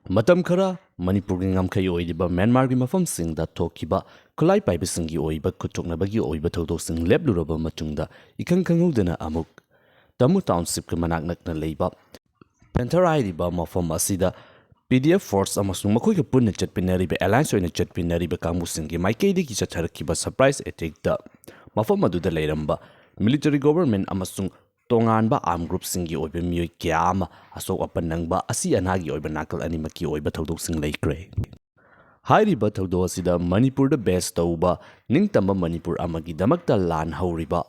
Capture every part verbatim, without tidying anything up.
ꯃꯇꯝ ꯈꯔ ꯃꯅꯤꯄꯨꯔꯒꯤ ꯉꯝꯈꯩ ꯑꯣꯏꯔꯤꯕ ꯃ꯭ꯌꯥꯟꯃꯥꯔꯒꯤ ꯃꯐꯝꯁꯤꯡꯗ ꯊꯣꯛꯈꯤꯕ ꯈꯨꯠꯂꯥꯏ ꯄꯥꯏꯕꯁꯤꯡꯒꯤ ꯑꯣꯏꯕ ꯈꯨꯠꯊꯣꯛꯅꯕꯒꯤ ꯑꯣꯏꯕ ꯊꯧꯗꯣꯛꯁꯤꯡ ꯂꯦꯞꯂꯨꯔꯕ ꯃꯇꯨꯡꯗ, ꯏꯈꯪ ꯈꯪꯍꯧꯗꯅ ꯑꯃꯨꯛ ꯇꯃꯨ ꯇꯥꯎꯟꯁꯤꯞꯀꯤ ꯃꯅꯥꯛ ꯅꯛꯅ ꯂꯩꯕ ꯄꯦꯟꯊꯔ ꯍꯥꯏꯔꯤꯕ ꯃꯐꯝ ꯑꯁꯤꯗ ꯄꯤ ꯗꯤ ꯑꯦꯐ ꯐꯣꯔꯁ ꯑꯃꯁꯨꯡ ꯃꯈꯣꯏꯒ ꯄꯨꯟꯅ ꯆꯠꯃꯤꯟꯅꯔꯤꯕ, ꯑꯦꯂꯥꯏꯟꯁ ꯑꯣꯏꯅ ꯆꯠꯃꯤꯟꯅꯔꯤꯕ ꯀꯥꯡꯕꯨꯁꯤꯡꯒꯤ ꯃꯥꯏꯀꯩꯗꯒꯤ ꯆꯠꯊꯔꯛꯈꯤꯕ ꯁꯔꯄ꯭ꯔꯥꯏꯖ ꯑꯦꯇꯦꯛꯇ ꯃꯐꯝ ꯑꯗꯨꯗ ꯂꯩꯔꯝꯕ ꯃꯤꯂꯤꯇꯔꯤ ꯒꯣꯚꯔꯟꯃꯦꯟꯠ ꯑꯃꯁꯨꯡ ꯇꯣꯉꯥꯟꯕ ꯑꯥꯔꯝ ꯒ꯭ꯔꯨꯞꯁꯤꯡꯒꯤ ꯑꯣꯏꯕ ꯃꯤꯑꯣꯏ ꯀꯌꯥ ꯑꯃ ꯑꯁꯣꯛ ꯑꯄꯟ ꯅꯪꯕ, ꯑꯁꯤ ꯑꯅꯥꯒꯤ ꯑꯣꯏꯕ ꯅꯥꯀꯜ ꯑꯅꯤꯃꯛꯀꯤ ꯑꯣꯏꯕ ꯊꯧꯗꯣꯛꯁꯤꯡ ꯂꯩꯈ꯭ꯔꯦ꯫ ꯍꯥꯏꯔꯤꯕ ꯊꯧꯗꯣꯛ ꯑꯁꯤꯗ ꯃꯅꯤꯄꯨꯔꯗ ꯕꯦꯖ ꯇꯧꯕ ꯅꯤꯡꯇꯝꯕ ꯃꯅꯤꯄꯨꯔ ꯑꯃꯒꯤꯗꯃꯛꯇ ꯂꯥꯟ ꯍꯧꯔꯤꯕ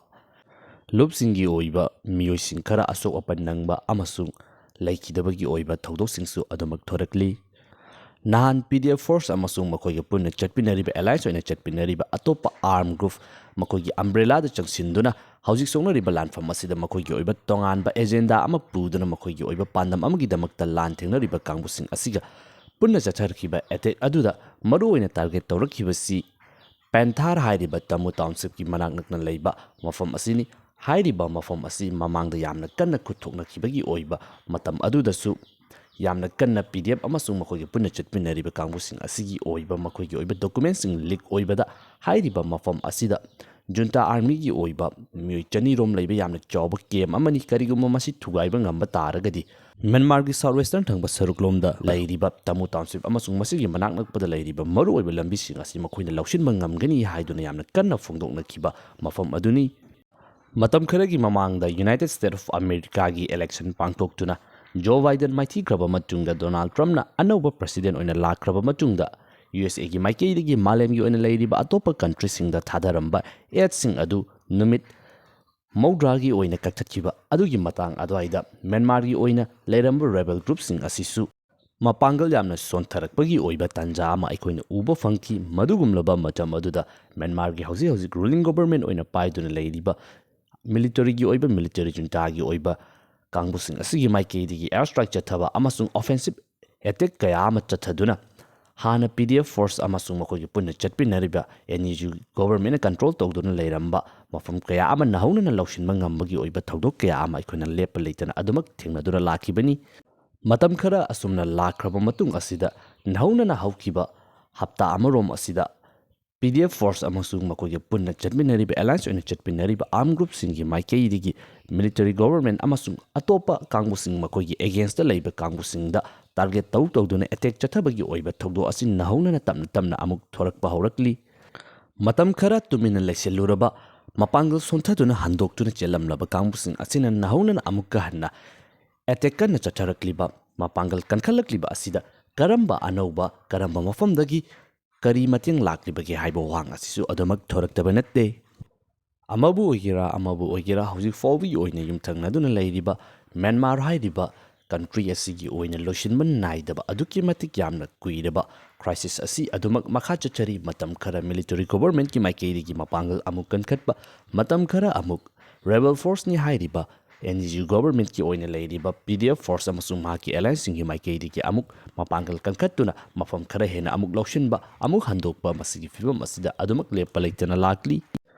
ꯂꯨꯞꯁꯤꯡꯒꯤ ꯑꯣꯏꯕ ꯃꯤꯑꯣꯏꯁꯤꯡ ꯈꯔ ꯑꯁꯣꯛ ꯑꯄꯟ ꯅꯪꯕ ꯑꯃꯁꯨꯡ ꯂꯩꯈꯤꯗꯕꯒꯤ ꯑꯣꯏꯕ ꯊꯧꯗꯣꯛꯁꯤꯡꯁꯨ ꯑꯗꯨꯃꯛ ꯊꯣꯔꯛꯂꯤ꯫ ꯅꯍꯥꯟ ꯄꯤ ꯗꯤ ꯑꯦꯐ ꯐꯣꯔꯁ ꯑꯃꯁꯨꯡ ꯃꯈꯣꯏꯒ ꯄꯨꯟꯅ ꯆꯠꯃꯤꯟꯅꯔꯤꯕ, ꯑꯦꯂꯥꯏꯟꯁ ꯑꯣꯏꯅ ꯆꯠꯃꯤꯟꯅꯔꯤꯕ ꯑꯇꯣꯞꯄ ꯑꯥꯔꯝ ꯒ꯭ꯔꯨꯞ ꯃꯈꯣꯏꯒꯤ ꯑꯝꯕ꯭ꯔꯦꯂꯥꯗ ꯆꯪꯁꯤꯟꯗꯨꯅ ꯍꯧꯖꯤꯛ ꯁꯣꯛꯅꯔꯤꯕ ꯂꯥꯟꯐꯝ ꯑꯁꯤꯗ ꯃꯈꯣꯏꯒꯤ ꯑꯣꯏꯕ ꯇꯣꯉꯥꯟꯕ ꯑꯦꯖꯦꯟꯗꯥ ꯑꯃ ꯄꯨꯗꯨꯅ ꯃꯈꯣꯏꯒꯤ ꯑꯣꯏꯕ ꯄꯥꯟꯗꯝ ꯑꯃꯒꯤꯗꯃꯛꯇ ꯂꯥꯟ ꯊꯦꯡꯅꯔꯤꯕ ꯀꯥꯡꯕꯨꯁꯤꯡ ꯑꯁꯤꯒ ꯄꯨꯟꯅ ꯆꯠꯊꯔꯛꯈꯤꯕ ꯑꯦꯇꯦꯛ ꯑꯗꯨꯗ ꯃꯔꯨꯑꯣꯏꯅ ꯇꯥꯔꯒꯦꯠ ꯇꯧꯔꯛꯈꯤꯕꯁꯤ ꯄꯦꯟꯊꯥꯔ ꯍꯥꯏꯔꯤꯕ ꯇꯃꯨ ꯇꯥꯎꯟꯁꯤꯞꯀꯤ ꯃꯅꯥꯛ ꯅꯛꯅ ꯂꯩꯕ ꯃꯐꯝ ꯑꯁꯤꯅꯤ꯫ ꯍꯥꯏꯔꯤꯕ ꯃꯐꯝ ꯑꯁꯤ ꯃꯃꯥꯡꯗ ꯌꯥꯝꯅ ꯀꯟꯅ ꯈꯨꯠ ꯊꯣꯛꯅꯈꯤꯕꯒꯤ ꯑꯣꯏꯕ ꯃꯇꯝ ꯑꯗꯨꯗꯁꯨ ꯌꯥꯝꯅ ꯀꯟꯅ ꯄꯤ ꯗꯤ ꯑꯦꯐ ꯑꯃꯁꯨꯡ ꯃꯈꯣꯏꯒ ꯄꯨꯟꯅ ꯆꯠꯃꯤꯟꯅꯔꯤꯕ ꯀꯥꯡꯕꯨꯁꯤꯡ ꯑꯁꯤꯒꯤ ꯑꯣꯏꯕ ꯃꯈꯣꯏꯒꯤ ꯑꯣꯏꯕ ꯗꯣꯀꯨꯃꯦꯟꯁꯤꯡ ꯂꯤꯛ ꯑꯣꯏꯕꯗ ꯍꯥꯏꯔꯤꯕ ꯃꯐꯝ ꯑꯁꯤꯗ ꯖꯨꯟꯇꯥ ꯑꯥꯔꯃꯤꯒꯤ ꯑꯣꯏꯕ ꯃꯤꯑꯣꯏ ꯆꯅꯤ ꯔꯣꯝ ꯂꯩꯕ ꯌꯥꯝꯅ ꯆꯥꯎꯕ ꯀꯦꯝ ꯑꯃꯅꯤ꯫ ꯀꯔꯤꯒꯨꯝꯕ ꯃꯁꯤ ꯊꯨꯒꯥꯏꯕ ꯉꯝꯕ ꯇꯥꯔꯒꯗꯤ ꯃ꯭ꯌꯥꯟꯃꯥꯔꯒꯤ ꯁꯥꯎꯠ ꯋꯦꯁꯇꯔꯟ ꯊꯪꯕ ꯁꯔꯨꯛꯂꯣꯝꯗ ꯂꯩꯔꯤꯕ ꯇꯃꯨ ꯇꯥꯎꯟꯁꯤꯞ ꯑꯃꯁꯨꯡ ꯃꯁꯤꯒꯤ ꯃꯅꯥꯛ ꯅꯛꯄꯗ ꯂꯩꯔꯤꯕ ꯃꯔꯨꯑꯣꯏꯕ ꯂꯝꯕꯤꯁꯤꯡ ꯑꯁꯤ ꯃꯈꯣꯏꯅ ꯂꯧꯁꯤꯟꯕ ꯉꯝꯒꯅꯤ ꯍꯥꯏꯗꯨꯅ ꯌꯥꯝꯅ ꯀꯟꯅ ꯐꯣꯡꯗꯣꯛꯅꯈꯤꯕ ꯃꯐꯝ ꯑꯗꯨꯅꯤ꯫ ꯃꯇꯝ ꯈꯔꯒꯤ ꯃꯃꯥꯡꯗ ꯌꯨꯅꯥꯏꯇꯦꯗ ꯁ꯭ꯇꯦꯠ ꯑꯣꯐ ꯑꯃꯦꯔꯤꯀꯥꯒꯤ ꯏꯂꯦꯛꯁꯟ ꯄꯥꯡꯊꯣꯛꯇꯨꯅ ꯖꯣ ꯕꯥꯏꯗꯦꯟ ꯃꯥꯏꯊꯤꯈ꯭ꯔꯕ ꯃꯇꯨꯡꯗ, ꯗꯣꯅꯥꯜꯗ ꯇ꯭ꯔꯝꯞꯅ ꯑꯅꯧꯕ ꯄ꯭ꯔꯁꯤꯗꯦꯟꯠ ꯑꯣꯏꯅ ꯂꯥꯛꯈ꯭ꯔꯕ ꯃꯇꯨꯡꯗ, ꯌꯨ ꯑꯦꯁ ꯑꯦꯒꯤ ꯃꯥꯏꯀꯩꯗꯒꯤ ꯃꯥꯂꯦꯝꯒꯤ ꯑꯣꯏꯅ ꯂꯩꯔꯤꯕ ꯑꯇꯣꯞꯄ ꯀꯟꯇ꯭ꯔꯤꯁꯤꯡꯗ ꯊꯥꯗꯔꯝꯕ ꯑꯦꯗꯁꯤꯡ ꯑꯗꯨ ꯅꯨꯃꯤꯠ ꯃꯧꯗ꯭ꯔꯥꯒꯤ ꯑꯣꯏꯅ ꯀꯛꯊꯠꯈꯤꯕ ꯑꯗꯨꯒꯤ ꯃꯇꯥꯡ ꯑꯗꯨꯋꯥꯏꯗ ꯃ꯭ꯌꯥꯟꯃꯥꯔꯒꯤ ꯑꯣꯏꯅ ꯂꯩꯔꯝꯕ ꯔꯦꯕꯦꯜ ꯒ꯭ꯔꯨꯞꯁꯤꯡ ꯑꯁꯤꯁꯨ ꯃꯄꯥꯡꯒꯜ ꯌꯥꯝꯅ ꯁꯣꯟꯊꯔꯛꯄꯒꯤ ꯑꯣꯏꯕ ꯇꯥꯟꯖꯥ ꯑꯃ ꯑꯩꯈꯣꯏꯅ ꯎꯕ ꯐꯪꯈꯤ꯫ ꯃꯗꯨꯒꯨꯝꯂꯕ ꯃꯇꯝ ꯑꯗꯨꯗ ꯃ꯭ꯌꯥꯟꯃꯥꯔꯒꯤ ꯍꯧꯖꯤꯛ ꯍꯧꯖꯤꯛ ꯔꯨꯂꯤꯡ ꯒꯣꯚꯔꯟꯃꯦꯟꯠ ꯑꯣꯏꯅ ꯄꯥꯏꯗꯨꯅ ꯂꯩꯔꯤꯕ ꯃꯤꯂꯤꯇꯔꯤꯒꯤ ꯑꯣꯏꯕ ꯃꯤꯂꯤꯇꯔꯤ ꯖꯨꯟꯇꯥꯒꯤ ꯑꯣꯏꯕ ꯀꯥꯡꯕꯨꯁꯤꯡ ꯑꯁꯤꯒꯤ ꯃꯥꯏꯀꯩꯗꯒꯤ ꯑꯦꯌꯔ ꯁ꯭ꯇ꯭ꯔꯥꯏꯛ ꯆꯠꯊꯕ ꯑꯃꯁꯨꯡ ꯑꯣꯐꯦꯟꯁꯤꯚ ꯑꯦꯇꯦꯛ ꯀꯌꯥ ꯑꯃ ꯆꯠꯊꯗꯨꯅ ꯍꯥꯟꯅ ꯄꯤ ꯗꯤ ꯑꯦꯐ ꯐꯣꯔꯁ ꯑꯃꯁꯨꯡ ꯃꯈꯣꯏꯒꯤ ꯄꯨꯟꯅ ꯆꯠꯃꯤꯟꯅꯔꯤꯕ ꯑꯦꯟ ꯏ ꯖꯤ ꯒꯣꯚꯔꯟꯃꯦꯟꯠꯅ ꯀꯟꯇ꯭ꯔꯣꯜ ꯇꯧꯗꯨꯅ ꯂꯩꯔꯝꯕ ꯃꯐꯝ ꯀꯌꯥ ꯑꯃ ꯅꯧꯍꯧꯅꯅ ꯂꯧꯁꯤꯟꯕ ꯉꯝꯕꯒꯤ ꯑꯣꯏꯕ ꯊꯧꯗꯣꯛ ꯀꯌꯥ ꯑꯃ ꯑꯩꯈꯣꯏꯅ ꯂꯦꯞꯄ ꯂꯩꯇꯅ ꯑꯗꯨꯃꯛ ꯊꯦꯡꯅꯗꯨꯅ ꯂꯥꯛꯈꯤꯕꯅꯤ꯫ ꯃꯇꯝ ꯈꯔ ꯑꯁꯨꯝꯅ ꯂꯥꯛꯈ꯭ꯔꯕ ꯃꯇꯨꯡ ꯑꯁꯤꯗ, ꯅꯧꯅꯅ ꯍꯧꯈꯤꯕ ꯍꯞꯇꯥ ꯑꯃꯔꯣꯝ ꯑꯁꯤꯗ ꯄꯤ ꯗꯤ ꯑꯦꯐ ꯐꯣꯔꯁ ꯑꯃꯁꯨꯡ ꯃꯈꯣꯏꯒꯤ ꯄꯨꯟꯅ ꯆꯠꯃꯤꯟꯅꯔꯤꯕ, ꯑꯦꯂꯥꯏꯟꯁ ꯑꯣꯏꯅ ꯆꯠꯃꯤꯟꯅꯔꯤꯕ ꯑꯥꯔꯝ ꯒ꯭ꯔꯨꯞꯁꯤꯡꯒꯤ ꯃꯥꯏꯀꯩꯗꯒꯤ ꯃꯤꯂꯤꯇꯔꯤ ꯒꯣꯚꯔꯟꯃꯦꯟꯠ ꯑꯃꯁꯨꯡ ꯑꯇꯣꯞꯄ ꯀꯥꯡꯕꯨꯁꯤꯡ, ꯃꯈꯣꯏꯒꯤ ꯑꯦꯒꯦꯟꯁꯇ ꯂꯩꯕ ꯀꯥꯡꯕꯨꯁꯤꯡꯗ ꯇꯥꯔꯒꯦꯠ ꯇꯧ ꯇꯧꯗꯨꯅ ꯑꯦꯇꯦꯛ ꯆꯠꯊꯕꯒꯤ ꯑꯣꯏꯕ ꯊꯧꯗꯣꯛ ꯑꯁꯤ ꯅꯧꯍꯧꯅꯅ ꯇꯞꯅ ꯇꯞꯅ ꯑꯃꯨꯛ ꯊꯣꯔꯛꯄ ꯍꯧꯔꯛꯂꯤ꯫ ꯃꯇꯝ ꯈꯔ ꯇꯨꯃꯤꯟꯅ ꯂꯩꯁꯤꯜꯂꯨꯔꯕ, ꯃꯄꯥꯡꯒꯜ ꯁꯣꯟꯊꯗꯨꯅ ꯍꯟꯗꯣꯛꯇꯨꯅ ꯆꯦꯜꯂꯝꯂꯕ ꯀꯥꯡꯕꯨꯁꯤꯡ ꯑꯁꯤꯅ ꯅꯧꯍꯧꯅꯅ ꯑꯃꯨꯛꯀ ꯍꯟꯅ ꯑꯦꯇꯦꯛ ꯀꯟꯅ ꯆꯠꯊꯔꯛꯂꯤꯕ, ꯃꯄꯥꯡꯒꯜ ꯀꯟꯈꯠꯂꯛꯂꯤꯕ ꯑꯁꯤꯗ ꯀꯔꯝꯕ ꯑꯅꯧꯕ, ꯀꯔꯝꯕ ꯃꯐꯝꯗꯒꯤ ꯀꯔꯤ ꯃꯇꯦꯡ ꯂꯥꯛꯂꯤꯕꯒꯦ ꯍꯥꯏꯕ ꯋꯥꯍꯪ ꯑꯁꯤꯁꯨ ꯑꯗꯨꯃꯛ ꯊꯣꯔꯛꯇꯕ ꯅꯠꯇꯦ꯫ ꯑꯃꯕꯨ ꯑꯣꯏꯒꯦꯔꯥ, ꯑꯃꯕꯨ ꯑꯣꯏꯒꯦꯔꯥ, ꯍꯧꯖꯤꯛ ꯐꯥꯎꯕꯒꯤ ꯑꯣꯏꯅ ꯌꯨꯝꯊꯪꯅꯗꯨꯅ ꯂꯩꯔꯤꯕ ꯃ꯭ꯌꯥꯟꯃꯥꯔ ꯍꯥꯏꯔꯤꯕ ꯀꯟꯇ꯭ꯔꯤ ꯑꯁꯤꯒꯤ ꯑꯣꯏꯅ ꯂꯣꯏꯁꯤꯟꯕ ꯅꯥꯏꯗꯕ, ꯑꯗꯨꯛꯀꯤ ꯃꯇꯤꯛ ꯌꯥꯝꯅ ꯀꯨꯏꯔꯕ ꯀ꯭ꯔꯥꯏꯁꯤꯁ ꯑꯁꯤ ꯑꯗꯨꯃꯛ ꯃꯈꯥ ꯆꯠꯊꯔꯤ꯫ ꯃꯇꯝ ꯈꯔ ꯃꯤꯂꯤꯇꯔꯤ ꯒꯣꯚꯔꯟꯃꯦꯟꯠꯀꯤ ꯃꯥꯏꯀꯩꯗꯒꯤ ꯃꯄꯥꯡꯒꯜ ꯑꯃꯨꯛ ꯀꯟꯈꯠꯄ, ꯃꯇꯝ ꯈꯔ ꯑꯃꯨꯛ ꯔꯦꯕꯦꯜ ꯐꯣꯔꯁꯅꯤ ꯍꯥꯏꯔꯤꯕ ꯑꯦꯟ ꯖꯤ ꯌꯨ ꯒꯣꯚꯔꯟꯃꯦꯟꯠꯀꯤ ꯑꯣꯏꯅ ꯂꯩꯔꯤꯕ ꯄꯤ ꯗꯤ ꯑꯦꯐ ꯐꯣꯔꯁ ꯑꯃꯁꯨꯡ ꯃꯍꯥꯛꯀꯤ ꯑꯦꯂꯥꯏꯟꯁꯁꯤꯡꯒꯤ ꯃꯥꯏꯀꯩꯗꯒꯤ ꯑꯃꯨꯛ ꯃꯄꯥꯡꯒꯜ ꯀꯟꯈꯠꯇꯨꯅ ꯃꯐꯝ ꯈꯔ ꯍꯦꯟꯅ ꯑꯃꯨꯛ ꯂꯧꯁꯤꯟꯕ, ꯑꯃꯨꯛ ꯍꯟꯗꯣꯛꯄ, ꯃꯁꯤꯒꯤ ꯐꯤꯕꯝ ꯑꯁꯤꯗ ꯑꯗꯨꯃꯛ ꯂꯦꯞꯄ ꯂꯩꯇꯅ ꯂꯥꯛꯂꯤ꯫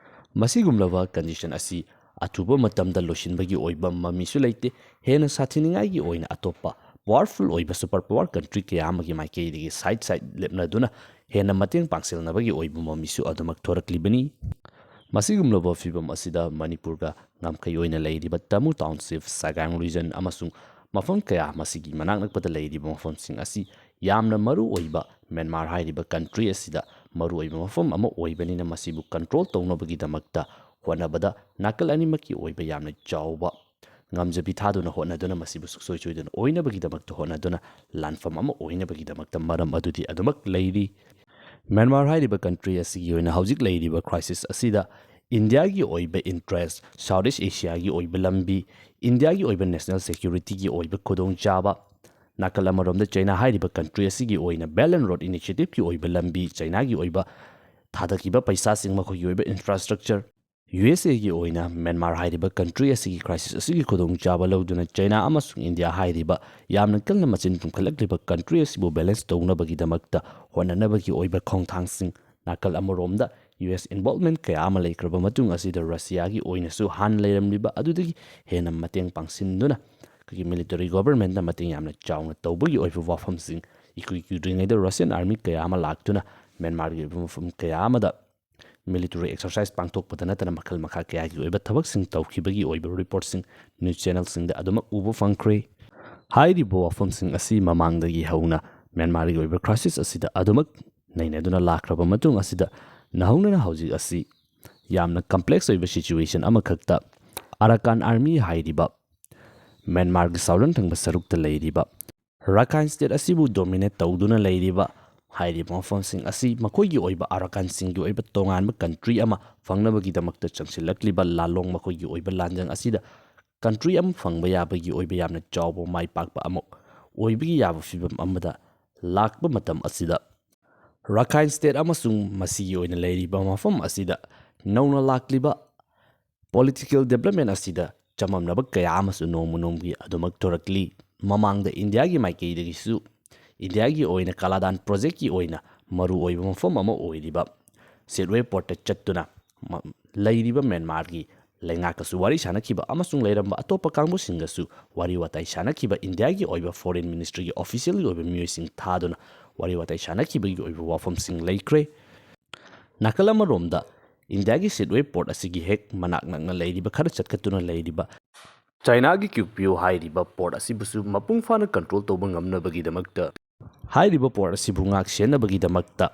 ꯃꯁꯤꯒꯨꯝꯂꯕ ꯀꯟꯗꯤꯁꯟ ꯑꯁꯤ ꯑꯊꯨꯕ ꯃꯇꯝꯗ ꯂꯣꯏꯁꯤꯟꯕꯒꯤ ꯑꯣꯏꯕ ꯃꯃꯤꯁꯨ ꯂꯩꯇꯦ꯫ ꯍꯦꯟꯅ ꯁꯥꯊꯤꯅꯤꯡꯉꯥꯏꯒꯤ ꯑꯣꯏꯅ ꯑꯇꯣꯞꯄ ꯄꯥꯋꯔꯐꯨꯜ ꯑꯣꯏꯕ ꯁꯨꯄꯔ ꯄꯥꯋꯔ ꯀꯟꯇ꯭ꯔꯤ ꯀꯌꯥ ꯑꯃꯒꯤ ꯃꯥꯏꯀꯩꯗꯒꯤ ꯁꯥꯏꯠ ꯁꯥꯏꯠ ꯂꯦꯞꯅꯗꯨꯅ ꯍꯦꯟꯅ ꯃꯇꯦꯡ ꯄꯥꯡꯁꯤꯜꯅꯕꯒꯤ ꯑꯣꯏꯕ ꯃꯃꯤꯁꯨ ꯑꯗꯨꯃꯛ ꯊꯣꯔꯛꯂꯤꯕꯅꯤ꯫ ꯃꯁꯤꯒꯨꯝꯂꯕ ꯐꯤꯕꯝ ꯑꯁꯤꯗ ꯃꯅꯤꯄꯨꯔꯒ ꯉꯝꯈꯩ ꯑꯣꯏꯅ ꯂꯩꯔꯤꯕ ꯇꯥꯃꯨ ꯇꯥꯎꯟꯁꯤꯞ, ꯁꯒꯥꯡ ꯔꯤꯖꯟ ꯑꯃꯁꯨꯡ ꯃꯐꯝ ꯀꯌꯥ, ꯃꯁꯤꯒꯤ ꯃꯅꯥꯛ ꯅꯛꯄꯗ ꯂꯩꯔꯤꯕ ꯃꯐꯝꯁꯤꯡ ꯑꯁꯤ ꯌꯥꯝꯅ ꯃꯔꯨ ꯑꯣꯏꯕ, ꯃ꯭ꯌꯥꯟꯃꯥꯔ ꯍꯥꯏꯔꯤꯕ ꯀꯟꯇ꯭ꯔꯤ ꯑꯁꯤꯗ ꯃꯔꯨ ꯑꯣꯏꯕ ꯃꯐꯝ ꯑꯃ ꯑꯣꯏꯕꯅꯤꯅ, ꯃꯁꯤꯕꯨ ꯀꯟꯇ꯭ꯔꯣꯜ ꯇꯧꯅꯕꯒꯤꯗꯃꯛꯇ ꯍꯣꯠꯅꯕꯗ ꯅꯥꯀꯜ ꯑꯅꯤꯃꯛꯀꯤ ꯑꯣꯏꯕ ꯌꯥꯝꯅ ꯆꯥꯎꯕ ꯉꯝꯖꯕꯤ ꯊꯥꯗꯨꯅ ꯍꯣꯠꯅꯗꯨꯅ, ꯃꯁꯤꯕꯨ ꯁꯨꯡꯁꯣꯏ ꯁꯣꯏꯗꯅ ꯑꯣꯏꯅꯕꯒꯤꯗꯃꯛꯇ ꯍꯣꯠꯅꯗꯨꯅ, ꯂꯥꯟꯐꯝ ꯑꯃ ꯑꯣꯏꯅꯕꯒꯤꯗꯃꯛꯇ ꯃꯔꯝ ꯑꯗꯨꯗꯤ ꯑꯗꯨꯃꯛ ꯂꯩꯔꯤ꯫ ꯃ꯭ꯌꯥꯟꯃꯥꯔ ꯍꯥꯏꯔꯤꯕ ꯀꯟꯇ꯭ꯔꯤ ꯑꯁꯤꯒꯤ ꯑꯣꯏꯅ ꯍꯧꯖꯤꯛ ꯂꯩꯔꯤꯕ ꯀ꯭ꯔꯥꯏꯁꯤꯁ ꯑꯁꯤꯗ ꯏꯟꯗꯤꯌꯥꯒꯤ ꯑꯣꯏꯕ ꯏꯟꯇꯔꯦꯁ, ꯁꯥꯎꯠ ꯏꯁ ꯑꯦꯁꯤꯌꯥꯒꯤ ꯑꯣꯏꯕ ꯂꯝꯕꯤ, ꯏꯟꯗꯤꯌꯥꯒꯤ ꯑꯣꯏꯕ ꯅꯦꯁꯅꯦꯜ ꯁꯦꯀ꯭ꯌꯨꯔꯤꯇꯤꯒꯤ ꯑꯣꯏꯕ ꯈꯨꯗꯣꯡꯆꯥꯕ, ꯅꯥꯀꯜ ꯑꯃꯔꯣꯝꯗ ꯆꯩꯅꯥ ꯍꯥꯏꯔꯤꯕ ꯀꯟꯇ꯭ꯔꯤ ꯑꯁꯤꯒꯤ ꯑꯣꯏꯅ ꯕꯦꯜꯠ ꯑꯦꯟ ꯔꯣꯗ ꯏꯅꯤꯁꯤꯌꯦꯇꯤꯚꯀꯤ ꯑꯣꯏꯕ ꯂꯝꯕꯤ, ꯆꯩꯅꯥꯒꯤ ꯑꯣꯏꯕ ꯊꯥꯗꯈꯤꯕ ꯄꯩꯁꯥꯁꯤꯡ, ꯃꯈꯣꯏꯒꯤ ꯑꯣꯏꯕ ꯏꯟꯐ꯭ꯔꯥꯁ꯭ꯇ꯭ꯔꯛꯆꯔ, ꯌꯨ ꯑꯦꯁ ꯑꯦꯒꯤ ꯑꯣꯏꯅ ꯃ꯭ꯌꯥꯟꯃꯥꯔ ꯍꯥꯏꯔꯤꯕ ꯀꯟꯇ꯭ꯔꯤ ꯑꯁꯤꯒꯤ ꯀ꯭ꯔꯥꯏꯁꯤꯁ ꯑꯁꯤꯒꯤ ꯈꯨꯗꯣꯡꯆꯥꯕ ꯂꯧꯗꯨꯅ ꯆꯩꯅꯥ ꯑꯃꯁꯨꯡ ꯏꯟꯗꯤꯌꯥ ꯍꯥꯏꯔꯤꯕ ꯌꯥꯝꯅ ꯀꯟꯅ ꯃꯆꯤꯟ ꯇꯨꯝꯈꯠꯂꯛꯂꯤꯕ ꯀꯟꯇ꯭ꯔꯤ ꯑꯁꯤꯕꯨ ꯕꯦꯂꯦꯟꯁ ꯇꯧꯅꯕꯒꯤꯗꯃꯛꯇ ꯍꯣꯠꯅꯅꯕꯒꯤ ꯑꯣꯏꯕ ꯈꯣꯡꯊꯥꯡꯁꯤꯡ, ꯅꯥꯀꯜ ꯑꯃꯔꯣꯝꯗ ꯌꯨ ꯑꯦꯁ ꯏꯟꯚꯣꯜꯚꯃꯦꯟꯠ ꯀꯌꯥ ꯑꯃ ꯂꯩꯈ꯭ꯔꯕ ꯃꯇꯨꯡ ꯑꯁꯤꯗ ꯔꯁꯤꯌꯥꯒꯤ ꯑꯣꯏꯅꯁꯨ ꯍꯥꯟꯅ ꯂꯩꯔꯝꯂꯤꯕ ꯑꯗꯨꯗꯒꯤ ꯍꯦꯟꯅ ꯃꯇꯦꯡ ꯄꯥꯡꯁꯤꯟꯗꯨꯅ ꯑꯩꯈꯣꯏꯒꯤ military governmentꯅ ꯃꯇꯦꯡ ꯌꯥꯝꯅ ꯆꯥꯎꯅ ꯇꯧꯕꯒꯤ ꯑꯣꯏꯕ ꯋꯥꯐꯝꯁꯤꯡ ꯏꯀꯨꯏ ꯀꯨꯏꯗ꯭ꯔꯤꯉꯩꯗ Russian army ꯀꯌꯥ ꯑꯃ ꯂꯥꯛꯇꯨꯅ ꯃ꯭ꯌꯥꯟꯃꯥꯔꯒꯤ ꯑꯣꯏꯕ ꯃꯐꯝ ꯀꯌꯥ ꯑꯃꯗ military exercise ꯄꯥꯡꯊꯣꯛꯄꯗ ꯅꯠꯇꯅ ꯃꯈꯜ ꯃꯈꯥ ꯀꯌꯥꯒꯤ ꯑꯣꯏꯕ ꯊꯕꯛꯁꯤꯡ ꯇꯧꯈꯤꯕꯒꯤ ꯑꯣꯏꯕ reportꯁꯤꯡ news channelꯁꯤꯡꯗ ꯑꯗꯨꯃꯛ ꯎꯕ ꯐꯪꯈ꯭ꯔꯦ꯫ ꯍꯥꯏꯔꯤꯕ ꯋꯥꯐꯝꯁꯤꯡ ꯑꯁꯤ ꯃꯃꯥꯡꯗꯒꯤ ꯍꯧꯅ ꯃ꯭ꯌꯥꯟꯃꯥꯔꯒꯤ ꯑꯣꯏꯕ crisis ꯑꯁꯤꯗ ꯑꯗꯨꯃꯛ ꯅꯩꯅꯗꯨꯅ ꯂꯥꯛꯈ꯭ꯔꯕ ꯃꯇꯨꯡ ꯑꯁꯤꯗ ꯅꯧꯍꯧꯅꯅ ꯍꯧꯖꯤꯛ ꯑꯁꯤ ꯌꯥꯝꯅ complex ꯑꯣꯏꯕ situation ꯑꯃꯈꯛꯇ Arakan army ꯍꯥꯏꯔꯤꯕ ꯃ꯭ꯌꯥꯟꯃꯥꯔꯒꯤ southern ꯊꯪꯕ ꯁꯔꯨꯛꯇ ꯂꯩꯔꯤꯕ Rakhine state ꯑꯁꯤꯕꯨ dominate ꯇꯧꯗꯨꯅ ꯂꯩꯔꯤꯕ ꯍꯥꯏꯔꯤꯕ ꯃꯐꯝꯁꯤꯡ ꯑꯁꯤ ꯃꯈꯣꯏꯒꯤ ꯑꯣꯏꯕ Arakanꯁꯤꯡꯒꯤ ꯑꯣꯏꯕ ꯇꯣꯉꯥꯟꯕ country ꯑꯃ ꯐꯪꯅꯕꯒꯤꯗꯃꯛꯇ ꯆꯪꯁꯤꯜꯂꯛꯂꯤꯕ ꯂꯥꯜꯂꯣꯡ ꯃꯈꯣꯏꯒꯤ ꯑꯣꯏꯕ ꯂꯥꯟꯖꯪ ꯑꯁꯤꯗ country ꯑꯃ ꯐꯪꯕ ꯌꯥꯕꯒꯤ ꯑꯣꯏꯕ ꯌꯥꯝꯅ ꯆꯥꯎꯕ ꯃꯥꯏ ꯄꯥꯛꯄ ꯑꯃ ꯑꯣꯏꯕꯒꯤ ꯌꯥꯕ ꯐꯤꯕꯝ ꯑꯃꯗ ꯂꯥꯛꯄ ꯃꯇꯝ ꯑꯁꯤꯗ Rakhine state ꯑꯃꯁꯨꯡ ꯃꯁꯤꯒꯤ ꯑꯣꯏꯅ ꯂꯩꯔꯤꯕ ꯃꯐꯝ ꯑꯁꯤꯗ ꯅꯧꯅ ꯂꯥꯛꯂꯤꯕ political development ꯑꯁꯤꯗ ꯆꯃꯝꯅꯕ ꯀꯌꯥ ꯑꯃꯁꯨ ꯅꯣꯡꯃ ꯅꯣꯡꯃꯒꯤ ꯑꯗꯨꯃꯛ ꯊꯣꯔꯛꯂꯤ꯫ ꯃꯃꯥꯡꯗ ꯏꯟꯗꯤꯌꯥꯒꯤ ꯃꯥꯏꯀꯩꯗꯒꯤꯁꯨ ꯏꯟꯗꯤꯌꯥꯒꯤ ꯑꯣꯏꯅ ꯀꯥꯂꯥꯗꯥꯟ projectꯀꯤ ꯑꯣꯏꯅ ꯃꯔꯨ ꯑꯣꯏꯕ ꯃꯐꯝ ꯑꯃ ꯑꯣꯏꯔꯤꯕ Sittwe portꯇ ꯆꯠꯇꯨꯅ ꯃ-, ꯂꯩꯔꯤꯕ ꯃ꯭ꯌꯥꯟꯃꯥꯔꯒꯤ ꯂꯩꯉꯥꯛꯀꯁꯨ ꯋꯥꯔꯤ ꯁꯥꯅꯈꯤꯕ ꯑꯃꯁꯨꯡ ꯂꯩꯔꯝꯕ ꯑꯇꯣꯞꯄ ꯀꯥꯡꯕꯨꯁꯤꯡꯒꯁꯨ ꯋꯥꯔꯤ ꯋꯥꯇꯥꯏ ꯁꯥꯅꯈꯤꯕ ꯏꯟꯗꯤꯌꯥꯒꯤ ꯑꯣꯏꯕ foreign ministryꯒꯤ officialꯒꯤ ꯑꯣꯏꯕ ꯃꯤꯑꯣꯏꯁꯤꯡ ꯊꯥꯗꯨꯅ ꯋꯥꯔꯤ ꯋꯥꯇꯥꯏ ꯁꯥꯅꯈꯤꯕꯒꯤ ꯑꯣꯏꯕ ꯋꯥꯐꯝꯁꯤꯡ ꯂꯩꯈ꯭ꯔꯦ꯫ ꯅꯥꯀꯜ ꯑꯃꯔꯣꯝꯗ ꯏꯟꯗꯤꯌꯥꯒꯤ Sittwe port ꯑꯁꯤꯒꯤ ꯍꯦꯛ ꯃꯅꯥꯛ ꯅꯛꯅ ꯂꯩꯔꯤꯕ, ꯈꯔ ꯆꯠꯈꯠꯇꯨꯅ ꯂꯩꯔꯤꯕ ꯆꯥꯏꯅꯥꯒꯤ Kyaukphyu ꯍꯥꯏꯔꯤꯕ port ꯑꯁꯤꯕꯨꯁꯨ ꯃꯄꯨꯡ ꯐꯥꯅ control ꯇꯧꯕ ꯉꯝꯅꯕꯒꯤꯗꯃꯛꯇ, ꯍꯥꯏꯔꯤꯕ port ꯑꯁꯤꯕꯨ ꯉꯥꯛ ꯁꯦꯟꯅꯕꯒꯤꯗꯃꯛꯇ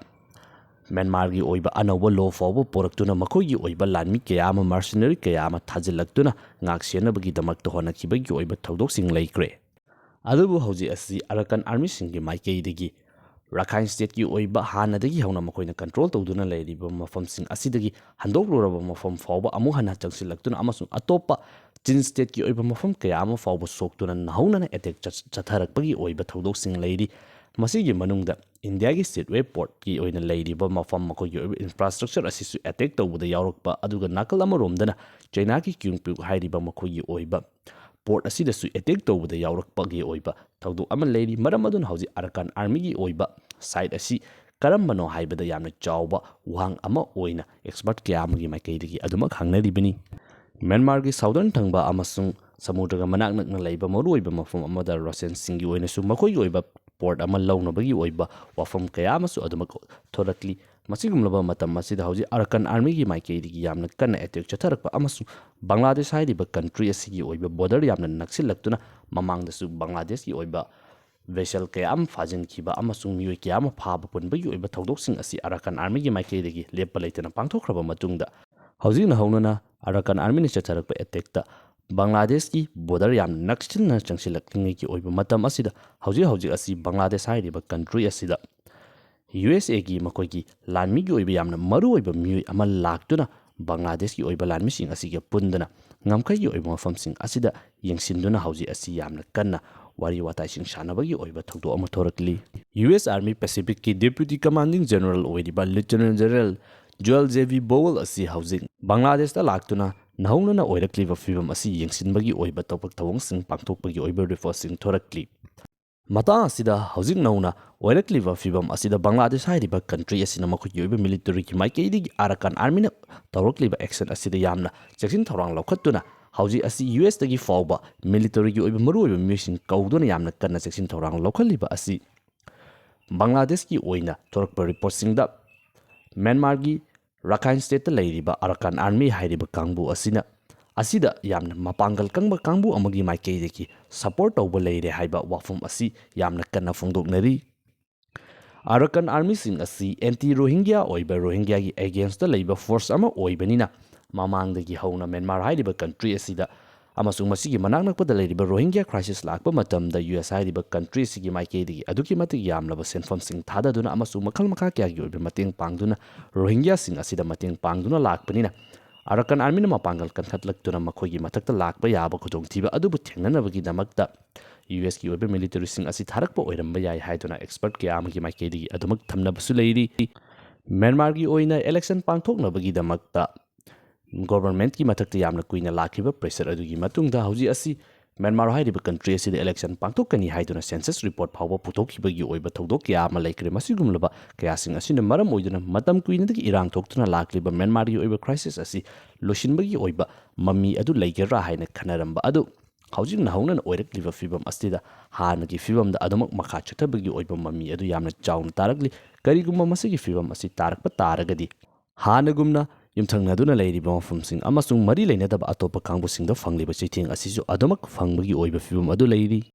ꯃ꯭ꯌꯥꯟꯃꯥꯔꯒꯤ ꯑꯣꯏꯕ ꯑꯅꯧꯕ law ꯐꯥꯎꯕ ꯄꯨꯔꯛꯇꯨꯅ ꯃꯈꯣꯏꯒꯤ ꯑꯣꯏꯕ ꯂꯥꯟꯃꯤ ꯀꯌꯥ ꯑꯃ, mercenary ꯀꯌꯥ ꯑꯃ ꯊꯥꯖꯤꯜꯂꯛꯇꯨꯅ ꯉꯥꯛ ꯁꯦꯟꯅꯕꯒꯤꯗꯃꯛꯇ ꯍꯣꯠꯅꯈꯤꯕꯒꯤ ꯑꯣꯏꯕ ꯊꯧꯗꯣꯛꯁꯤꯡ ꯂꯩꯈ꯭ꯔꯦ꯫ ꯑꯗꯨꯕꯨ ꯍꯧꯖꯤꯛ ꯑꯁꯤ Arakan armyꯁꯤꯡꯒꯤ ꯃꯥꯏꯀꯩꯗꯒꯤ Rakhine stateꯀꯤ ꯑꯣꯏꯕ ꯍꯥꯟꯅꯗꯒꯤ ꯍꯧꯅ ꯃꯈꯣꯏꯅ control ꯇꯧꯗꯨꯅ ꯂꯩꯔꯤꯕ ꯃꯐꯝꯁꯤꯡ ꯑꯁꯤꯗꯒꯤ ꯍꯟꯗꯣꯛꯂꯨꯔꯕ ꯃꯐꯝ ꯐꯥꯎꯕ ꯑꯃꯨꯛ ꯍꯟꯅ ꯆꯪꯁꯤꯜꯂꯛꯇꯨꯅ ꯑꯃꯁꯨꯡ ꯑꯇꯣꯞꯄ Chin stateꯀꯤ ꯑꯣꯏꯕ ꯃꯐꯝ ꯀꯌꯥ ꯑꯃ ꯐꯥꯎꯕ ꯁꯣꯛꯇꯨꯅ ꯅꯧꯍꯧꯅꯅ attack ꯆꯠ-, ꯆꯠꯊꯔꯛꯄꯒꯤ ꯑꯣꯏꯕ ꯊꯧꯗꯣꯛꯁꯤꯡ ꯂꯩꯔꯤ꯫ ꯃꯁꯤꯒꯤ ꯃꯅꯨꯡꯗ ꯏꯟꯗꯤꯌꯥꯒꯤ Sittwe portꯀꯤ ꯑꯣꯏꯅ ꯂꯩꯔꯤꯕ ꯃꯐꯝ, ꯃꯈꯣꯏꯒꯤ ꯑꯣꯏꯕ infrastructure ꯑꯁꯤꯁꯨ attack ꯇꯧꯕꯗ ꯌꯥꯎꯔꯛꯄ, ꯑꯗꯨꯒ ꯅꯥꯀꯜ ꯑꯃꯔꯣꯝꯗꯅ ꯆꯥꯏꯅꯥꯒꯤ Kyaukphyu ꯍꯥꯏꯔꯤꯕ ꯃꯈꯣꯏꯒꯤ ꯑꯣꯏꯕ port ꯑꯁꯤꯗꯁꯨ attack ꯇꯧꯕꯗ ꯌꯥꯎꯔꯛꯄꯒꯤ ꯑꯣꯏꯕ ꯊꯧꯗꯣꯛ ꯑꯃ ꯂꯩꯔꯤ꯫ ꯃꯔꯝ ꯑꯗꯨꯅ ꯍꯧꯖꯤꯛ Arakan armyꯒꯤ ꯑꯣꯏꯕ side ꯑꯁꯤ ꯀꯔꯝꯕꯅꯣ ꯍꯥꯏꯕꯗ ꯌꯥꯝꯅ ꯆꯥꯎꯕ ꯋꯥꯍꯪ ꯑꯃ ꯑꯣꯏꯅ expert ꯀꯌꯥ ꯑꯃꯒꯤ ꯃꯥꯏꯀꯩꯗꯒꯤ ꯑꯗꯨꯃꯛ ꯍꯪꯅꯔꯤꯕꯅꯤ꯫ ꯃ꯭ꯌꯥꯟꯃꯥꯔꯒꯤ southern ꯊꯪꯕ ꯑꯃꯁꯨꯡ ꯁꯃꯨꯗ꯭ꯔꯒ ꯃꯅꯥꯛ ꯅꯛꯅ ꯂꯩꯕ ꯃꯔꯨꯑꯣꯏꯕ ꯃꯐꯝ ꯑꯃꯗ ꯔꯣꯁꯦꯟꯁꯤꯡꯒꯤ ꯑꯣꯏꯅꯁꯨ ꯃꯈꯣꯏꯒꯤ ꯑꯣꯏꯕ ꯄꯣꯔꯠ ꯑꯃ ꯂꯧꯅꯕꯒꯤ ꯑꯣꯏꯕ ꯋꯥꯐꯝ ꯀꯌꯥ ꯑꯃꯁꯨ ꯑꯗꯨꯃꯛ ꯊꯣꯔꯛꯂꯤ꯫ ꯃꯁꯤꯒꯨꯝꯂꯕ ꯃꯇꯝ ꯑꯁꯤꯗ ꯍꯧꯖꯤꯛ ꯑꯔꯀꯥꯟ ꯑꯥꯔꯃꯤꯒꯤ ꯃꯥꯏꯀꯩꯗꯒꯤ ꯌꯥꯝꯅ ꯀꯟꯅ ꯑꯦꯇꯦꯛ ꯆꯠꯊꯔꯛꯄ ꯑꯃꯁꯨꯡ ꯕꯪꯒ꯭ꯂꯥꯗꯦꯁ ꯍꯥꯏꯔꯤꯕ ꯀꯟꯇ꯭ꯔꯤ ꯑꯁꯤꯒꯤ ꯑꯣꯏꯕ ꯕꯣꯔꯗꯔ ꯌꯥꯝꯅ ꯅꯛꯁꯤꯜꯂꯛꯇꯨꯅ ꯃꯃꯥꯡꯗꯁꯨ ꯕꯪꯒ꯭ꯂꯥꯗꯦꯁꯀꯤ ꯑꯣꯏꯕ ꯚꯦꯁꯦꯜ ꯀꯌꯥ ꯑꯃ ꯐꯥꯖꯤꯟꯈꯤꯕ ꯑꯃꯁꯨꯡ ꯃꯤꯑꯣꯏ ꯀꯌꯥ ꯑꯃ ꯐꯥꯕ ꯄꯨꯟꯕꯒꯤ ꯑꯣꯏꯕ ꯊꯧꯗꯣꯛꯁꯤꯡ ꯑꯁꯤ ꯑꯔꯀꯥꯟ ꯑꯥꯔꯃꯤꯒꯤ ꯃꯥꯏꯀꯩꯗꯒꯤ ꯂꯦꯞꯄ ꯂꯩꯇꯅ ꯄꯥꯡꯊꯣꯛꯈ꯭ꯔꯕ ꯃꯇꯨꯡꯗ, ꯍꯧꯖꯤꯛꯅ ꯍꯧꯅꯅ ꯑꯔꯀꯥꯟ ꯑꯥꯔꯃꯤꯅ ꯆꯠꯊꯔꯛꯄ ꯑꯦꯇꯦꯛꯇ ꯕꯪꯒ꯭ꯂꯥꯗꯦꯁꯀꯤ ꯕꯣꯔꯗꯔ ꯌꯥꯝꯅ ꯅꯛꯁꯤꯟꯅ ꯆꯪꯁꯤꯜꯂꯛꯂꯤꯉꯩꯒꯤ ꯑꯣꯏꯕ ꯃꯇꯝ ꯑꯁꯤꯗ, ꯍꯧꯖꯤꯛ ꯍꯧꯖꯤꯛ ꯑꯁꯤ ꯕꯪꯒ꯭ꯂꯥꯗꯦꯁ ꯍꯥꯏꯔꯤꯕ ꯀꯟꯇ꯭ꯔꯤ ꯑꯁꯤꯗ ꯌꯨ ꯑꯦꯁ ꯑꯦꯒꯤ ꯃꯈꯣꯏꯒꯤ ꯂꯥꯟꯃꯤꯒꯤ ꯑꯣꯏꯕ ꯌꯥꯝꯅ ꯃꯔꯨꯑꯣꯏꯕ ꯃꯤꯑꯣꯏ ꯑꯃ ꯂꯥꯛꯇꯨꯅ ꯕꯪꯒ꯭ꯂꯥꯗꯦꯁꯀꯤ ꯑꯣꯏꯕ ꯂꯥꯟꯃꯤꯁꯤꯡ ꯑꯁꯤꯒ ꯄꯨꯟꯗꯨꯅ ꯉꯝꯈꯩꯒꯤ ꯑꯣꯏꯕ ꯃꯐꯝꯁꯤꯡ ꯑꯁꯤꯗ ꯌꯦꯡꯁꯤꯟꯗꯨꯅ ꯍꯧꯖꯤꯛ ꯑꯁꯤ ꯌꯥꯝꯅ ꯀꯟꯅ ꯋꯥꯔꯤ ꯋꯥꯇꯥꯏꯁꯤꯡ ꯁꯥꯟꯅꯕꯒꯤ ꯑꯣꯏꯕ ꯊꯧꯗꯣꯛ ꯑꯃ ꯊꯣꯔꯛꯂꯤ꯫ U S army ꯄꯦꯁꯤꯐꯤꯛꯀꯤ ꯗꯦꯄ꯭ꯌꯨꯇꯤ commanding general ꯑꯣꯏꯔꯤꯕ ꯂꯤꯌꯨꯇꯦꯅꯦꯟ ꯖꯦꯅꯔꯦꯜ ꯖꯣꯑꯦꯜ ꯖꯦ ꯚꯤ ꯕꯣꯋꯦꯜ ꯑꯁꯤ ꯍꯧꯖꯤꯛ ꯕꯪꯒ꯭ꯂꯥꯗꯦꯁꯇ ꯂꯥꯛꯇꯨꯅ ꯅꯧꯍꯧꯅꯅ ꯑꯣꯏꯔꯛꯂꯤꯕ ꯐꯤꯕꯝ ꯑꯁꯤ ꯌꯦꯡꯁꯤꯟꯕꯒꯤ ꯑꯣꯏꯕ ꯊꯕꯛ ꯊꯧꯑꯣꯡꯁꯤꯡ ꯄꯥꯡꯊꯣꯛꯄꯒꯤ ꯑꯣꯏꯕ ꯔꯤꯄꯣꯔꯠꯁꯤꯡ ꯊꯣꯔꯛꯂꯤ꯫ ꯃꯇꯥꯡ ꯑꯁꯤꯗ ꯍꯧꯖꯤꯛ ꯅꯧꯅ ꯑꯣꯏꯔꯛꯂꯤꯕ ꯐꯤꯕꯝ ꯑꯁꯤꯗ ꯕꯪꯒ꯭ꯂꯥꯗꯦꯁ ꯍꯥꯏꯔꯤꯕ ꯀꯟꯇ꯭ꯔꯤ ꯑꯁꯤꯅ ꯃꯈꯣꯏꯒꯤ ꯑꯣꯏꯕ ꯃꯤꯂꯤꯇꯔꯤꯒꯤ ꯃꯥꯏꯀꯩꯗꯒꯤ ꯑꯔꯀꯥꯟ ꯑꯥꯔꯃꯤꯅ ꯇꯧꯔꯛꯂꯤꯕ ꯑꯦꯛꯁꯟ ꯑꯁꯤꯗ ꯌꯥꯝꯅ ꯆꯦꯛꯁꯤꯟ ꯊꯧꯔꯥꯡ ꯂꯧꯈꯠꯇꯨꯅ ꯍꯧꯖꯤꯛ ꯑꯁꯤ ꯌꯨ ꯑꯦꯁꯇꯒꯤ ꯐꯥꯎꯕ ꯃꯤꯂꯤꯇꯔꯤꯒꯤ ꯑꯣꯏꯕ ꯃꯔꯨꯑꯣꯏꯕ ꯃꯤꯑꯣꯏꯁꯤꯡ ꯀꯧꯗꯨꯅ ꯌꯥꯝꯅ ꯀꯟꯅ ꯆꯦꯛꯁꯤꯟ ꯊꯧꯔꯥꯡ ꯂꯧꯈꯠꯂꯤꯕ ꯑꯁꯤ ꯕꯪꯒ꯭ꯂꯥꯗꯦꯁꯀꯤ ꯑꯣꯏꯅ ꯊꯣꯔꯛꯄ ꯔꯤꯄꯣꯔꯠꯁꯤꯡꯗ ꯃ꯭ꯌꯥꯟꯃꯥꯔꯒꯤ ꯔꯥꯈꯥꯏꯟ ꯁ꯭ꯇꯦꯠꯇ ꯂꯩꯔꯤꯕ ꯑꯔꯀꯥꯟ ꯑꯥꯔꯃꯤ ꯍꯥꯏꯔꯤꯕ ꯀꯥꯡꯕꯨ ꯑꯁꯤꯅ ꯑꯁꯤꯗ ꯌꯥꯝꯅ ꯃꯄꯥꯡꯒꯜ ꯀꯪꯕ ꯀꯥꯡꯕꯨ ꯑꯃꯒꯤ ꯃꯥꯏꯀꯩꯗꯒꯤ ꯁꯄꯣꯔꯠ ꯇꯧꯕ ꯂꯩꯔꯦ ꯍꯥꯏꯕ ꯋꯥꯐꯝ ꯑꯁꯤ ꯌꯥꯝꯅ ꯀꯟꯅ ꯐꯣꯡꯗꯣꯛꯅꯔꯤ꯫ ꯑꯔꯀꯥꯟ ꯑꯥꯔꯃꯤꯁꯤꯡ ꯑꯁꯤ ꯑꯦꯟꯇꯤ ꯔꯣꯍꯤꯡꯒ꯭ꯌꯥ ꯑꯣꯏꯕ ꯔꯣꯍꯤꯡꯒ꯭ꯌꯥꯒꯤ ꯑꯦꯒꯦꯟꯁꯇ ꯂꯩꯕ ꯐꯣꯔꯁ ꯑꯃ ꯑꯣꯏꯕꯅꯤꯅ ꯃꯃꯥꯡꯗꯒꯤ ꯍꯧꯅ ꯃ꯭ꯌꯥꯟꯃꯥꯔ ꯍꯥꯏꯔꯤꯕ ꯀꯟꯇ꯭ꯔꯤ ꯑꯁꯤꯗ ꯑꯃꯁꯨꯡ ꯃꯁꯤꯒꯤ ꯃꯅꯥꯛ ꯅꯛꯄꯗ ꯂꯩꯔꯤꯕ ꯔꯣꯍꯤꯡꯒ꯭ꯌꯥ ꯀ꯭ꯔꯥꯏꯁꯤꯁ ꯂꯥꯛꯄ ꯃꯇꯝꯗ ꯌꯨ ꯑꯦꯁ ꯍꯥꯏꯔꯤꯕ ꯀꯟꯇ꯭ꯔꯤ ꯑꯁꯤꯒꯤ ꯃꯥꯏꯀꯩꯗꯒꯤ ꯑꯗꯨꯛꯀꯤ ꯃꯇꯤꯛ ꯌꯥꯝꯂꯕ ꯁꯦꯟꯐꯝꯁꯤꯡ ꯊꯥꯗꯗꯨꯅ ꯑꯃꯁꯨꯡ ꯃꯈꯜ ꯃꯈꯥ ꯀꯌꯥꯒꯤ ꯑꯣꯏꯕ ꯃꯇꯦꯡ ꯄꯥꯡꯗꯨꯅ ꯔꯣꯍꯤꯡꯒ꯭ꯌꯥꯁꯤꯡ ꯑꯁꯤꯗ ꯃꯇꯦꯡ ꯄꯥꯡꯗꯨꯅ ꯂꯥꯛꯄꯅꯤꯅ ꯑꯔꯀꯥꯟ ꯑꯥꯔꯃꯤꯅ ꯃꯄꯥꯡꯒꯜ ꯀꯟꯈꯠꯂꯛꯇꯨꯅ ꯃꯈꯣꯏꯒꯤ ꯃꯊꯛꯇ ꯂꯥꯛꯄ ꯌꯥꯕ ꯈꯨꯗꯣꯡꯊꯤꯕ ꯑꯗꯨꯕꯨ ꯊꯦꯡꯅꯅꯕꯒꯤꯗꯃꯛꯇ ꯌꯨ ꯑꯦꯁꯀꯤ ꯑꯣꯏꯕ ꯃꯤꯂꯤꯇꯔꯤꯁꯤꯡ ꯑꯁꯤ ꯊꯥꯔꯛꯄ ꯑꯣꯏꯔꯝꯕ ꯌꯥꯏ ꯍꯥꯏꯗꯨꯅ ꯑꯦꯛꯁꯄꯔꯠ ꯀꯌꯥ ꯑꯃꯒꯤ ꯃꯥꯏꯀꯩꯗꯒꯤ ꯑꯗꯨꯃꯛ ꯊꯝꯅꯕꯁꯨ ꯂꯩꯔꯤ꯫ ꯃ꯭ꯌꯥꯟꯃꯥꯔꯒꯤ ꯑꯣꯏꯅ ꯏꯂꯦꯛꯁꯟ ꯄꯥꯡꯊꯣꯛꯅꯕꯒꯤꯗꯃꯛꯇ ꯒꯣꯚꯔꯟꯃꯦꯟꯠꯀꯤ ꯃꯊꯛꯇ ꯌꯥꯝꯅ ꯀꯨꯏꯅ ꯂꯥꯛꯈꯤꯕ ꯄ꯭ꯔꯦꯁꯔ ꯑꯗꯨꯒꯤ ꯃꯇꯨꯡꯗ ꯍꯧꯖꯤꯛ ꯑꯁꯤ ꯃ꯭ꯌꯥꯟꯃꯥꯔ ꯍꯥꯏꯔꯤꯕ ꯀꯟꯇ꯭ꯔꯤ ꯑꯁꯤꯗ ꯏꯂꯦꯛꯁꯟ ꯄꯥꯡꯊꯣꯛꯀꯅꯤ ꯍꯥꯏꯗꯨꯅ ꯁꯦꯟꯁꯁ ꯔꯤꯄꯣꯔꯠ ꯐꯥꯎꯕ ꯄꯨꯊꯣꯛꯈꯤꯕꯒꯤ ꯑꯣꯏꯕ ꯊꯧꯗꯣꯛ ꯀꯌꯥ ꯑꯃ ꯂꯩꯈ꯭ꯔꯦ꯫ ꯃꯁꯤꯒꯨꯝꯂꯕ ꯀꯌꯥꯁꯤꯡ ꯑꯁꯤꯅ ꯃꯔꯝ ꯑꯣꯏꯗꯨꯅ ꯃꯇꯝ ꯀꯨꯏꯅꯗꯒꯤ ꯏꯔꯥꯡ ꯊꯣꯛꯇꯨꯅ ꯂꯥꯛꯂꯤꯕ ꯃ꯭ꯌꯥꯟꯃꯥꯔꯒꯤ ꯑꯣꯏꯕ ꯀ꯭ꯔꯥꯏꯁꯤꯁ ꯑꯁꯤ ꯂꯣꯏꯁꯤꯟꯕꯒꯤ ꯑꯣꯏꯕ ꯃꯃꯤ ꯑꯗꯨ ꯂꯩꯒꯗ꯭ꯔꯥ ꯍꯥꯏꯅ ꯈꯟꯅꯔꯝꯕ ꯑꯗꯨ ꯍꯧꯖꯤꯛ ꯅꯧꯍꯧꯅꯅ ꯑꯣꯏꯔꯛꯂꯤꯕ ꯐꯤꯕꯝ ꯑꯁꯤꯗ ꯍꯥꯟꯅꯒꯤ ꯐꯤꯕꯝꯗ ꯑꯗꯨꯃꯛ ꯃꯈꯥ ꯆꯠꯊꯕꯒꯤ ꯑꯣꯏꯕ ꯃꯃꯤ ꯑꯗꯨ ꯌꯥꯝꯅ ꯆꯥꯎꯅ ꯇꯥꯔꯛꯂꯤ꯫ ꯀꯔꯤꯒꯨꯝꯕ ꯃꯁꯤꯒꯤ ꯐꯤꯕꯝ ꯑꯁꯤ ꯇꯥꯔꯛꯄ ꯇꯥꯔꯒꯗꯤ ꯍꯥꯟꯅꯒꯨꯝꯅ ꯌꯨꯝꯊꯪꯅꯗꯨꯅ ꯂꯩꯔꯤꯕ ꯃꯐꯝꯁꯤꯡ ꯑꯃꯁꯨꯡ ꯃꯔꯤ ꯂꯩꯅꯗꯕ ꯑꯇꯣꯞꯄ ꯀꯥꯡꯕꯨꯁꯤꯡꯗ ꯐꯪꯂꯤꯕ ꯆꯩꯊꯦꯡ ꯑꯁꯤꯁꯨ ꯑꯗꯨꯃꯛ ꯐꯪꯕꯒꯤ ꯑꯣꯏꯕ ꯐꯤꯕꯝ ꯑꯗꯨ ꯂꯩꯔꯤ꯫